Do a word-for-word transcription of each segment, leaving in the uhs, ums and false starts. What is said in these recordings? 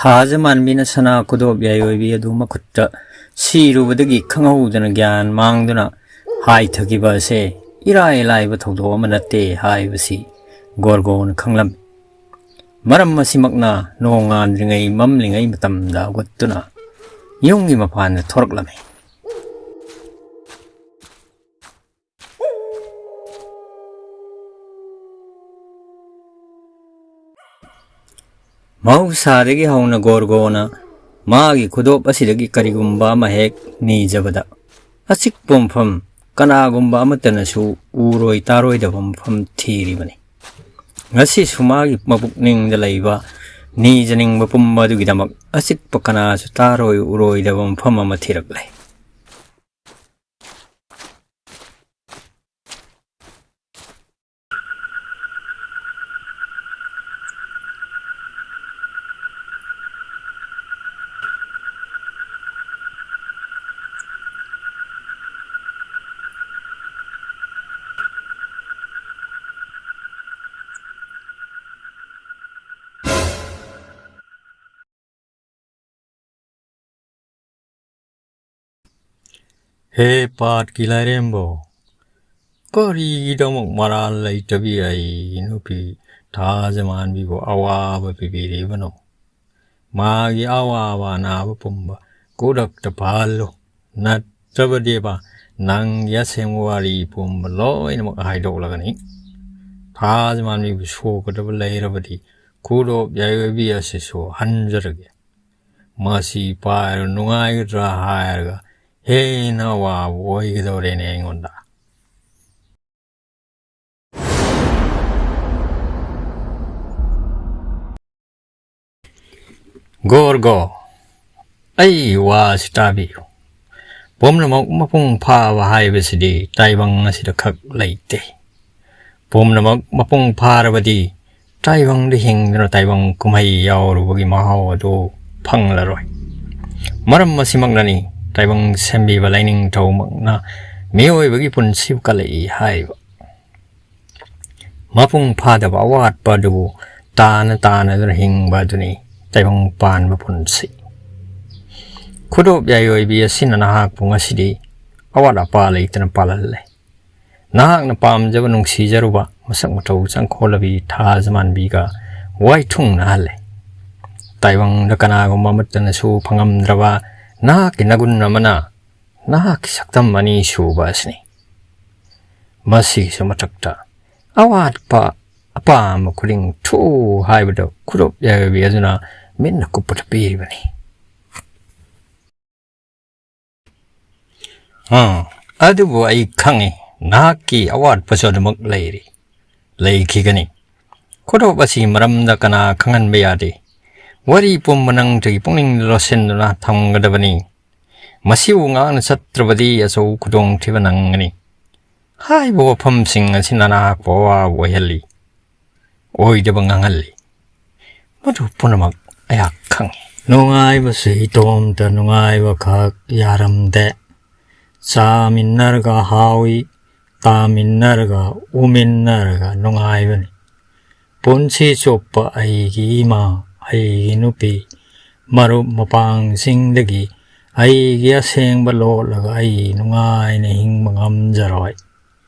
ꯊꯥꯖ ꯃꯥꯟꯕꯤꯅ ꯁꯅꯥ ꯈꯨꯗꯣꯞ ꯌꯥꯏꯑꯣꯏꯕꯤ ꯑꯗꯨ ꯃꯈꯨꯠꯇ ꯁꯤꯔꯨꯕꯗꯒꯤ ꯈꯪꯍꯧꯗꯅ ꯒ꯭ꯌꯥꯟ ꯃꯥꯡꯗꯨꯅ ꯍꯥꯏꯊꯈꯤꯕ ꯑꯁꯦ ꯏꯔꯥꯏ ꯂꯥꯏꯕ ꯊꯧꯗꯣꯛ ꯑꯃ ꯅꯠꯇꯦ ꯍꯥꯏꯕꯁꯤ ꯒꯣꯔꯒꯣꯅ ꯈꯪꯂꯝꯃꯤ꯫ ꯃꯔꯝ ꯑꯁꯤꯃꯛꯅ ꯅꯣꯡꯉꯥꯟꯗ꯭ꯔꯤꯉꯩ ꯃꯝꯂꯤꯉꯩ ꯃꯇꯝꯗ ꯍꯧꯒꯠꯇꯨꯅ ꯌꯨꯝꯒꯤ ꯃꯄꯥꯟꯗ ꯊꯣꯔꯛꯂꯝꯃꯤ꯫ ꯃꯍꯧꯁꯥꯗꯒꯤ ꯍꯧꯅ ꯒꯣꯔꯒꯣꯅ ꯃꯥꯒꯤ ꯈꯨꯗꯣꯞ ꯑꯁꯤꯗꯒꯤ ꯀꯔꯤꯒꯨꯝꯕ ꯑꯃ ꯍꯦꯛ ꯅꯤꯖꯕꯗ, ꯑꯆꯤꯛꯄ ꯃꯐꯝ, ꯀꯅꯥꯒꯨꯝꯕ ꯑꯃꯠꯇꯅꯁꯨ ꯎꯔꯣꯏ ꯇꯥꯔꯣꯏꯗꯕ ꯃꯐꯝ ꯊꯤꯔꯤꯕꯅꯤ꯫ ꯉꯁꯤꯁꯨ ꯃꯥꯒꯤ ꯃꯄꯨꯛꯅꯤꯡꯗ ꯂꯩꯕ ꯅꯤꯖꯅꯤꯡꯕ ꯄꯨꯝꯕ ꯑꯗꯨꯒꯤꯗꯃꯛ ꯑꯆꯤꯛꯄ, ꯀꯅꯥꯁꯨ ꯇꯥꯔꯣꯏ ꯎꯔꯣꯏꯗꯕ ꯃꯐꯝ ꯑꯃ ꯊꯤꯔꯛꯂꯦ꯫ ꯍꯦ ꯄꯥꯠꯀꯤ ꯂꯥꯏꯔꯦꯝꯕꯧ, ꯀꯔꯤꯒꯤꯗꯃꯛ ꯃꯔꯥꯜ ꯂꯩꯇꯕꯤ ꯑꯩꯒꯤ ꯅꯨꯄꯤ ꯊꯥꯖꯃꯥꯟꯕꯤꯕꯨ ꯑꯋꯥꯕ ꯄꯤꯕꯤꯔꯤꯕꯅꯣ? ꯃꯥꯒꯤ ꯑꯋꯥꯕ ꯑꯅꯥꯕ ꯄꯨꯝꯕ ꯈꯨꯗꯛꯇ ꯐꯍꯜꯂꯨ, ꯅꯠꯇ꯭ꯔꯕꯗꯤꯕ ꯅꯪꯒꯤ ꯑꯁꯦꯡꯕ ꯋꯥꯔꯤ ꯄꯨꯝꯕ ꯂꯣꯏꯅꯃꯛ ꯍꯥꯏꯗꯣꯛꯂꯒꯅꯤ꯫ ꯊꯥꯖꯃꯥꯟꯕꯤꯕꯨ ꯁꯣꯛꯀꯗꯕ ꯂꯩꯔꯕꯗꯤ ꯈꯨꯗꯣꯞ ꯌꯥꯏꯑꯣꯏꯕꯤ ꯑꯁꯤꯁꯨ ꯍꯟꯖꯔꯒꯦ꯫ ꯃꯁꯤ ꯄꯥꯏꯔ ꯅꯨꯡꯉꯥꯏꯒꯗ꯭ꯔꯥ ꯍꯥꯏꯔꯒ ꯍꯦꯟꯅ ꯑꯋꯥꯕ ꯑꯣꯏꯒꯗꯧꯔꯦꯅꯦ ꯑꯩꯉꯣꯟꯗ꯫ ꯒꯣꯔꯒꯣ, ꯑꯩ ꯋꯥꯁꯤ ꯇꯥꯕꯤꯌꯨ꯫ ꯄꯨꯝꯅꯃꯛ ꯃꯄꯨꯡ ꯐꯥꯕ ꯍꯥꯏꯕꯁꯤꯗꯤ ꯇꯥꯏꯕꯪ ꯑꯁꯤꯗ ꯈꯛ ꯂꯩꯇꯦ꯫ ꯄꯨꯝꯅꯃꯛ ꯃꯄꯨꯡ ꯐꯥꯔꯕꯗꯤ ꯇꯥꯏꯕꯪꯗ ꯍꯤꯡꯗꯨꯅ ꯇꯥꯏꯕꯪ ꯀꯨꯝꯍꯩ ꯌꯥꯎꯔꯨꯕꯒꯤ ꯃꯍꯥꯎ ꯑꯗꯨ ꯐꯪꯂꯔꯣꯏ꯫ ꯃꯔꯝ ꯑꯁꯤꯃꯛꯅꯅꯤ ꯇꯥꯏꯕꯪ ꯁꯦꯝꯕꯤꯕ ꯂꯥꯏꯅꯤꯡꯊꯧꯃꯛꯅ ꯃꯤꯑꯣꯏꯕꯒꯤ ꯄꯨꯟꯁꯤꯕꯨ ꯀꯜꯂꯛꯏ ꯍꯥꯏꯔꯤꯕ꯫ ꯃꯄꯨꯡ ꯐꯥꯗꯕ ꯑꯋꯥꯠꯄ ꯑꯗꯨꯕꯨ ꯇꯥꯅ ꯇꯥꯅꯗꯨꯅ ꯍꯤꯡꯕ ꯑꯗꯨꯅꯤ ꯇꯥꯏꯕꯪ ꯄꯥꯟꯕ ꯄꯨꯟꯁꯤ꯫ ꯈꯨꯗꯣꯞ ꯌꯥꯏꯑꯣꯏꯕꯤ ꯑꯁꯤꯅ ꯅꯍꯥꯛꯄꯨ ꯉꯁꯤꯗꯤ ꯑꯋꯥꯠ ꯑꯄꯥ ꯂꯩꯇꯅ ꯄꯥꯜꯍꯜꯂꯦ꯫ ꯅꯍꯥꯛꯅ ꯄꯥꯝꯖꯕ ꯅꯨꯡꯁꯤꯖꯔꯨꯕ ꯃꯁꯛ ꯃꯇꯧ ꯆꯪꯈꯣꯜꯂꯕꯤ ꯊꯥꯖ ꯃꯥꯟꯕꯤꯒ ꯋꯥꯏꯊꯨꯡꯅꯍꯜꯂꯦ꯫ ꯇꯥꯏꯕꯪꯗ ꯀꯅꯥꯒꯨꯝꯕ ꯑꯃꯠꯇꯅꯁꯨ ꯐꯪꯉꯝꯗ꯭ꯔꯕ ꯅꯍꯥꯛꯀꯤ ꯅꯒꯨꯟ ꯑꯃꯅ ꯅꯍꯥꯛꯀꯤ ꯁꯛꯇꯝ ꯑꯅꯤ ꯁꯨꯕ ꯑꯁꯤꯅꯤ꯫ ꯃꯁꯤꯒꯤꯁꯨ ꯃꯊꯛꯇ ꯑꯋꯥꯠꯄ ꯑꯄꯥꯝꯕ ꯈꯨꯗꯤꯡ ꯊꯨ ꯍꯥꯏꯕꯗ ꯈꯨꯗꯣꯞ ꯌꯥꯏꯕꯤ ꯑꯗꯨꯅ ꯃꯤꯠꯅ ꯀꯨꯞꯄꯗ ꯄꯤꯔꯤꯕꯅꯤ꯫ ꯑꯥ, ꯑꯗꯨꯕꯨ ꯑꯩ ꯈꯪꯏ, ꯅꯍꯥꯛꯀꯤ ꯑꯋꯥꯠꯄꯁꯨ ꯑꯗꯨꯃꯛ ꯂꯩꯔꯤ, ꯂꯩꯈꯤꯒꯅꯤ꯫ ꯈꯨꯗꯣꯞ ꯑꯁꯤꯒꯤ ꯃꯔꯝꯗ ꯀꯅꯥ ꯈꯪꯍꯟꯕ ꯌꯥꯗꯦ꯫ ꯋꯥꯔꯤ ꯄꯨꯝꯕ ꯅꯪꯗꯒꯤ ꯄꯨꯛꯅꯤꯡꯗ ꯂꯣꯠꯁꯤꯟꯗꯨꯅ ꯊꯝꯒꯗꯕꯅꯤ꯫ ꯃꯁꯤꯕꯨ ꯉꯥꯛꯅ ꯆꯠꯇ꯭ꯔꯕꯗꯤ ꯑꯆꯧ ꯈꯨꯗꯣꯡꯊꯤꯕ ꯅꯪꯒꯅꯤ꯫ ꯍꯥꯏꯕ ꯋꯥꯐꯝꯁꯤꯡ ꯑꯁꯤꯅ ꯅꯍꯥꯛꯄꯨ ꯑꯋꯥꯕ ꯑꯣꯏꯍꯜꯂꯤ, ꯑꯣꯏꯗꯕ ꯉꯥꯡꯍꯜꯂꯤ꯫ ꯃꯗꯨ ꯄꯨꯝꯅꯃꯛ ꯑꯩꯍꯥꯛ ꯈꯪꯏ꯫ ꯅꯨꯡꯉꯥꯏꯕꯁꯤ ꯏꯇꯣꯝꯇ ꯅꯨꯡꯉꯥꯏꯕ ꯈꯛ ꯌꯥꯔꯝꯗꯦ꯫ ꯆꯥꯃꯤꯟꯅꯔꯒ ꯍꯥꯎꯏ, ꯇꯥꯃꯤꯟꯅꯔꯒ ꯎꯃꯤꯟꯅꯔꯒ ꯅꯨꯡꯉꯥꯏꯕꯅꯤ꯫ ꯄꯨꯟꯁꯤ ꯆꯨꯞꯄ ꯑꯩꯒꯤ ꯏꯃꯥ, ꯑꯩꯒꯤ ꯅꯨꯄꯤ, ꯃꯔꯨꯞ ꯃꯄꯥꯡꯁꯤꯡꯗꯒꯤ ꯑꯩꯒꯤ ꯑꯁꯦꯡꯕ ꯂꯣꯠꯂꯒ ꯑꯩ ꯅꯨꯡꯉꯥꯏꯅ ꯍꯤꯡꯕ ꯉꯝꯖꯔꯣꯏ꯫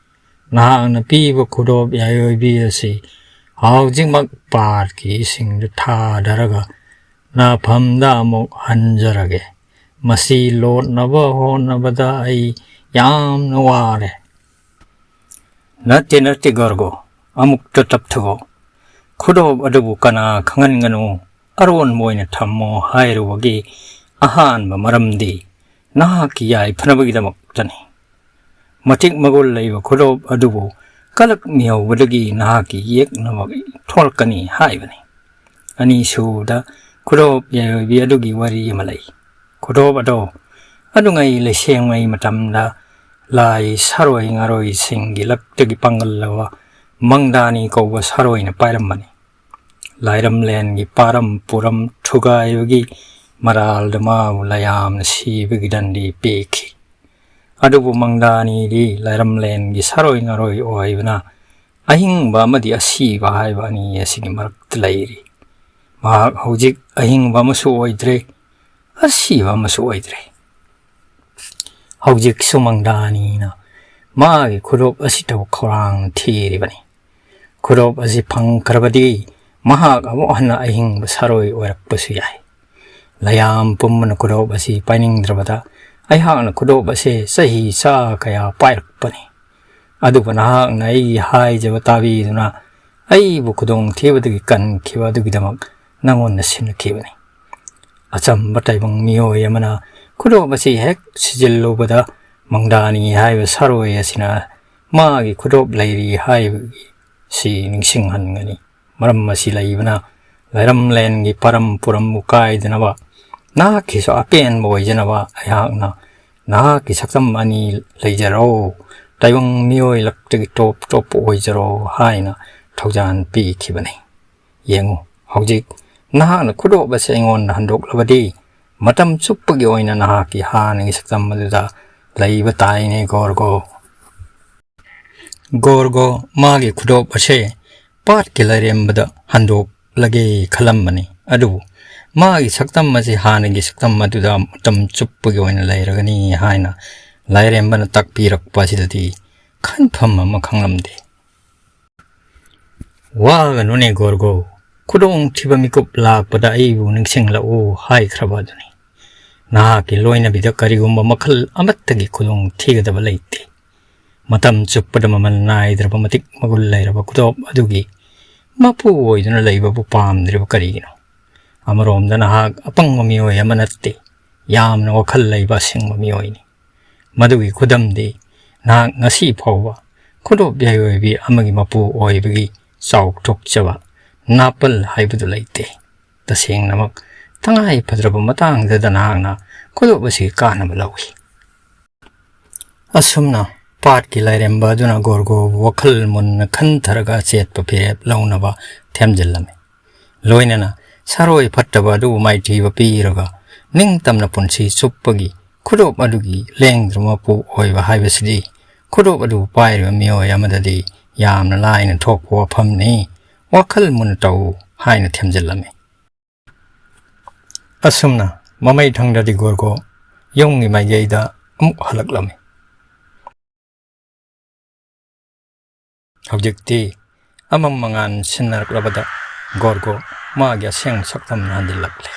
ꯅꯍꯥꯛꯅ ꯄꯤꯕ ꯈꯨꯗꯣꯞ ꯌꯥꯏꯑꯣꯏꯕꯤ ꯑꯁꯤ ꯍꯧꯖꯤꯛꯃꯛ ꯄꯥꯠꯀꯤ ꯏꯁꯤꯡꯗ ꯊꯥꯗꯔꯒ ꯅꯐꯝꯗ ꯑꯃꯨꯛ ꯍꯟꯖꯔꯒꯦ꯫ ꯃꯁꯤ ꯂꯣꯠꯅꯕ ꯍꯣꯠꯅꯕꯗ ꯑꯩ ꯌꯥꯝꯅ ꯋꯥꯔꯦ꯫ ꯅꯠꯇꯦ, ꯅꯠꯇꯦ, ꯒꯣꯔꯒꯣ, ꯑꯃꯨꯛꯇ ꯇꯞꯊꯒꯣ꯫ ꯈꯨꯗꯣꯞ ꯑꯗꯨꯕꯨ ꯀꯅꯥ ꯈꯪꯍꯟꯒꯅꯨ, ꯑꯔꯣꯟꯕ ꯑꯣꯏꯅ ꯊꯝꯃꯣ ꯍꯥꯏꯔꯨꯕꯒꯤ ꯑꯍꯥꯟꯕ ꯃꯔꯝꯗꯤ ꯅꯍꯥꯛꯀꯤ ꯌꯥꯏꯐꯅꯕꯒꯤꯗꯃꯛꯇꯅꯤ꯫ ꯃꯇꯤꯛ ꯃꯒꯨꯟ ꯂꯩꯕ ꯈꯨꯗꯣꯞ ꯑꯗꯨꯕꯨ ꯀꯂꯛ ꯃꯤꯍꯧꯕꯗꯒꯤ ꯅꯍꯥꯛꯀꯤ ꯌꯦꯛꯅꯕ ꯊꯣꯛꯂꯛꯀꯅꯤ ꯍꯥꯏꯕꯅꯤ꯫ ꯑꯅꯤꯁꯨꯕꯗ ꯈꯨꯗꯣꯞ ꯌꯥꯏꯑꯣꯏꯕꯤ ꯑꯗꯨꯒꯤ ꯋꯥꯔꯤ ꯑꯃ ꯂꯩ꯫ ꯈꯨꯗꯣꯞ ꯑꯗꯣ ꯑꯗꯨꯉꯩ ꯂꯩꯁꯦꯡꯉꯩ ꯃꯇꯝꯗ ꯂꯥꯏ ꯁꯥꯔꯣꯏ ꯉꯥꯔꯣꯏꯁꯤꯡꯒꯤ ꯂꯛꯇꯒꯤ ꯄꯥꯡꯒꯜꯂꯕ ꯃꯪꯗꯥꯅꯤ ꯀꯧꯕ ꯁꯥꯔꯣꯏꯅ ꯄꯥꯏꯔꯝꯕꯅꯤ꯫ ꯂꯥꯏꯔꯝꯂꯦꯟꯒꯤ ꯄꯥꯔꯝ ꯄꯨꯔꯝ ꯊꯨꯒꯥꯏꯕꯒꯤ ꯃꯔꯥꯜꯗ ꯃꯥꯕꯨ ꯂꯥꯏꯌꯥꯝꯅ ꯁꯤꯕꯒꯤ ꯗꯟꯗꯤ ꯄꯤꯈꯤ꯫ ꯑꯗꯨꯕꯨ ꯃꯪꯗꯥꯅꯤꯗꯤ ꯂꯥꯏꯔꯝꯂꯦꯟꯒꯤ ꯁꯥꯔꯣꯏ ꯉꯥꯔꯣꯏ ꯑꯣꯏꯕꯅ ꯑꯍꯤꯡꯕ ꯑꯃꯗꯤ ꯑꯁꯤꯕ ꯍꯥꯏꯕ ꯑꯅꯤ ꯑꯁꯤꯒꯤ ꯃꯔꯛꯇ ꯂꯩꯔꯤ꯫ ꯃꯍꯥꯛ ꯍꯧꯖꯤꯛ ꯑꯍꯤꯡꯕ ꯑꯃꯁꯨ ꯑꯣꯏꯗ꯭ꯔꯦ, ꯑꯁꯤꯕ ꯑꯃꯁꯨ ꯑꯣꯏꯗ꯭ꯔꯦ꯫ ꯍꯧꯖꯤꯛꯁꯨ ꯃꯪꯗꯥꯅꯤꯅ ꯃꯥꯒꯤ ꯈꯨꯗꯣꯞ ꯑꯁꯤꯇꯕꯨ ꯈꯧꯔꯥꯡꯅ ꯊꯤꯔꯤꯕꯅꯤ꯫ ꯈꯨꯗꯣꯞ ꯑꯁꯤ ꯐꯪꯈ꯭ꯔꯕꯗꯤ ꯃꯍꯥꯛ ꯑꯃꯨꯛ ꯍꯟꯅ ꯑꯍꯤꯡꯕ ꯁꯥꯔꯣꯏ ꯑꯣꯏꯔꯛꯄꯁꯨ ꯌꯥꯏ꯫ ꯂꯌꯥꯝ ꯄꯨꯝꯕꯅ ꯈꯨꯗꯣꯞ ꯑꯁꯤ ꯄꯥꯏꯅꯤꯡꯗ꯭ꯔꯕꯗ ꯑꯩꯍꯥꯛꯅ ꯈꯨꯗꯣꯞ ꯑꯁꯤ ꯆꯍꯤ ꯆꯥ ꯀꯌꯥ ꯄꯥꯏꯔꯛꯄꯅꯤ꯫ ꯑꯗꯨꯕꯨ ꯅꯍꯥꯛꯅ ꯑꯩꯒꯤ ꯍꯥꯏꯖꯕ ꯇꯥꯕꯤꯗꯨꯅ ꯑꯩꯕꯨ ꯈꯨꯗꯣꯡꯊꯤꯕꯗꯒꯤ ꯀꯟꯈꯤꯕ ꯑꯗꯨꯒꯤꯗꯃꯛ ꯅꯉꯣꯟꯗ ꯁꯤꯟꯅꯈꯤꯕꯅꯤ꯫ ꯑꯆꯝꯕ ꯇꯥꯏꯕꯪ ꯃꯤꯑꯣꯏ ꯑꯃꯅ ꯈꯨꯗꯣꯞ ꯑꯁꯤ ꯍꯦꯛ ꯁꯤꯖꯤꯜꯂꯨꯕꯗ ꯃꯪꯗꯥꯅꯤ ꯍꯥꯏꯕ ꯁꯥꯔꯣꯏ ꯑꯁꯤꯅ ꯃꯥꯒꯤ ꯈꯨꯗꯣꯞ ꯂꯩꯔꯤ ꯍꯥꯏꯕꯒꯤ ꯁꯤ ꯅꯤꯡꯁꯤꯡꯍꯟꯒꯅꯤ꯫ ꯃꯔꯝ ꯑꯁꯤ ꯂꯩꯕꯅ ꯂꯩꯔꯝꯂꯦꯟꯒꯤ ꯄꯔꯝ ꯄꯨꯔꯝꯕꯨ ꯀꯥꯏꯗꯅꯕ, ꯅꯍꯥꯛꯀꯤꯁꯨ ꯑꯄꯦꯟꯕ ꯑꯣꯏꯖꯅꯕ ꯑꯩꯍꯥꯛꯅ ꯅꯍꯥꯛꯀꯤ ꯁꯛꯇꯝ ꯑꯅꯤ ꯂꯩꯖꯔꯣ, ꯇꯥꯏꯕꯪ ꯃꯤꯑꯣꯏ ꯂꯛꯇꯒꯤ ꯇꯣꯞ ꯇꯣꯞꯄ ꯑꯣꯏꯖꯔꯣ ꯍꯥꯏꯅ ꯊꯧꯖꯥꯜ ꯄꯤꯈꯤꯕꯅꯤ꯫ ꯌꯦꯡꯉꯨ, ꯍꯧꯖꯤꯛ ꯅꯍꯥꯛꯅ ꯈꯨꯗꯣꯞ ꯑꯁꯤ ꯑꯩꯉꯣꯟꯗ ꯍꯟꯗꯣꯛꯂꯕꯗꯤ ꯃꯇꯝ ꯆꯨꯞꯄꯒꯤ ꯑꯣꯏꯅ ꯅꯍꯥꯛꯀꯤ ꯍꯥꯟꯅꯒꯤ ꯁꯛꯇꯝ ꯑꯗꯨꯗ ꯂꯩꯕ ꯇꯥꯏꯅꯦ ꯒꯣꯔꯒꯣ꯫ ꯒꯣꯔꯒꯣ ꯃꯥꯒꯤ ꯈꯨꯗꯣꯞ ꯑꯁꯦ ꯄꯥꯠꯀꯤ ꯂꯥꯏꯔꯦꯝꯕꯗ ꯍꯟꯗꯣꯛꯂꯒꯦ ꯈꯜꯂꯝꯕꯅꯤ꯫ ꯑꯗꯨꯕꯨ ꯃꯥꯒꯤ ꯁꯛꯇꯝ ꯑꯁꯤ ꯍꯥꯟꯅꯒꯤ ꯁꯛꯇꯝ ꯑꯗꯨꯗ ꯃꯇꯝ ꯆꯨꯞꯄꯒꯤ ꯑꯣꯏꯅ ꯂꯩꯔꯒꯅꯤ ꯍꯥꯏꯅ ꯂꯥꯏꯔꯦꯝꯕꯅ ꯇꯥꯛꯄꯤꯔꯛꯄ ꯑꯁꯤꯗꯗꯤ ꯈꯟꯐꯝ ꯑꯃ ꯈꯪꯂꯝꯗꯦ꯫ "ꯋꯥꯒꯅꯨꯅꯦ ꯒꯣꯔꯒꯣ, ꯈꯨꯗꯣꯡꯊꯤꯕ ꯃꯤꯀꯨꯞ ꯂꯥꯛꯄꯗ ꯑꯩꯕꯨ ꯅꯤꯡꯁꯤꯡꯂꯛꯎ ꯍꯥꯏꯈ꯭ꯔꯕ ꯑꯗꯨꯅꯤ꯫ ꯅꯍꯥꯛꯀꯤ ꯂꯣꯏꯅꯕꯤꯗ ꯀꯔꯤꯒꯨꯝꯕ ꯃꯈꯜ ꯑꯃꯠꯇꯒꯤ ꯈꯨꯗꯣꯡ ꯊꯤꯒꯗꯕ ꯂꯩꯇꯦ꯫ ꯃꯇꯝ ꯆꯨꯞꯄꯗ ꯃꯃꯜ ꯅꯥꯏꯗ꯭ꯔꯕ ꯃꯇꯤꯛ ꯃꯒꯨꯟ ꯂꯩꯔꯕ ꯈꯨꯗꯣꯞ ꯑꯗꯨꯒꯤ ꯃꯄꯨ ꯑꯣꯏꯗꯨꯅ ꯂꯩꯕꯕꯨ ꯄꯥꯝꯗ꯭ꯔꯤꯕ ꯀꯔꯤꯒꯤꯅꯣ? ꯑꯃꯔꯣꯝꯗ ꯅꯍꯥꯛ ꯑꯄꯪꯕ ꯃꯤꯑꯣꯏ ꯑꯃ ꯅꯠꯇꯦ, ꯌꯥꯝꯅ ꯋꯥꯈꯜ ꯂꯩꯕ ꯑꯁꯦꯡꯕ ꯃꯤꯑꯣꯏꯅꯤ꯫ ꯃꯗꯨꯒꯤ ꯈꯨꯗꯝꯗꯤ ꯅꯍꯥꯛ ꯉꯁꯤ ꯐꯥꯎꯕ ꯈꯨꯗꯣꯞ ꯌꯥꯏꯑꯣꯏꯕꯤ ꯑꯃꯒꯤ ꯃꯄꯨ ꯑꯣꯏꯕꯒꯤ ꯆꯥꯎꯊꯣꯛꯆꯕ ꯅꯥꯄꯜ ꯍꯥꯏꯕꯗꯨ ꯂꯩꯇꯦ꯫ ꯇꯁꯦꯡꯅꯃꯛ ꯇꯉꯥꯏ ꯐꯗ꯭ꯔꯕ ꯃꯇꯥꯡꯗꯗ ꯅꯍꯥꯛꯅ ꯈꯨꯗꯣꯞ ꯑꯁꯤꯒꯤ ꯀꯥꯟꯅꯕ ꯂꯧꯏ꯫" ꯑꯁꯨꯝꯅ ꯄꯥꯠꯀꯤ ꯂꯥꯏꯔꯦꯝꯕ ꯑꯗꯨꯅ ꯒꯣꯔꯒꯣꯕꯨ ꯋꯥꯈꯜ ꯃꯨꯟꯅ ꯈꯟꯊꯔꯒ ꯑꯆꯦꯠꯄ ꯐꯤꯔꯦꯞ ꯂꯧꯅꯕ ꯊꯦꯝꯖꯤꯜꯂꯝꯃꯤ꯫ ꯂꯣꯏꯅꯅ ꯁꯥꯔꯣꯏ ꯐꯠꯇꯕ ꯑꯗꯨꯕꯨ ꯃꯥꯏꯊꯤꯕ ꯄꯤꯔꯒ ꯅꯤꯡꯇꯝꯅ ꯄꯨꯟꯁꯤ ꯆꯨꯞꯄꯒꯤ ꯈꯨꯗꯣꯞ ꯑꯗꯨꯒꯤ ꯂꯦꯡꯗ꯭ꯔꯕ ꯃꯄꯨ ꯑꯣꯏꯕ ꯍꯥꯏꯕꯁꯤꯗꯤ ꯈꯨꯗꯣꯞ ꯑꯗꯨ ꯄꯥꯏꯔꯤꯕ ꯃꯤꯑꯣꯏ ꯑꯃꯗꯗꯤ ꯌꯥꯝꯅ ꯂꯥꯏꯅ ꯊꯣꯛꯄ ꯋꯥꯐꯝꯅꯤ꯫ ꯋꯥꯈꯜ ꯃꯨꯟꯅ ꯇꯧ ꯍꯥꯏꯅ ꯊꯦꯝꯖꯤꯜꯂꯝꯃꯤ꯫ ꯑꯁꯨꯝꯅ ꯃꯃꯩ ꯊꯪꯗꯗꯤ ꯒꯣꯔꯒꯣ ꯌꯨꯝꯒꯤ ꯃꯥꯏꯀꯩꯗ ꯑꯃꯨꯛ ꯍꯜꯂꯛꯂꯝꯃꯤ꯫ ꯍꯧꯖꯤꯛꯇꯤ ꯑꯃꯝ ꯑꯉꯥꯟ ꯁꯤꯟꯅꯔꯛꯂꯕꯗ ꯒꯣꯔꯒꯣ ꯃꯥꯒꯤ ꯑꯁꯦꯡꯕ ꯁꯛꯇꯝ ꯍꯟꯖꯤꯜꯂꯛꯂꯦ꯫